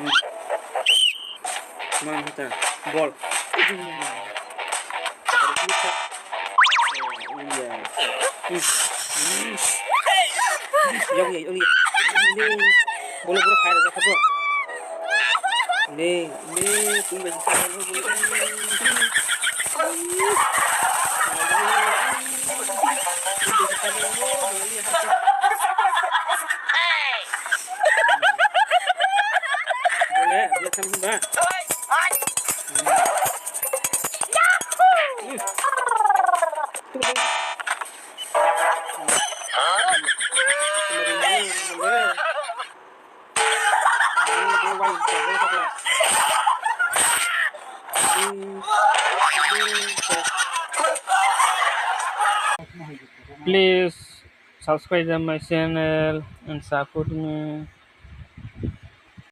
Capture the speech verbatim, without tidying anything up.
Man hata bol. Yong ye, yong ye. Bolo boro khai rok kabo. Ne, ne, tui bai khai rok. Bole, bole, sam ba. Please subscribe my channel and support me.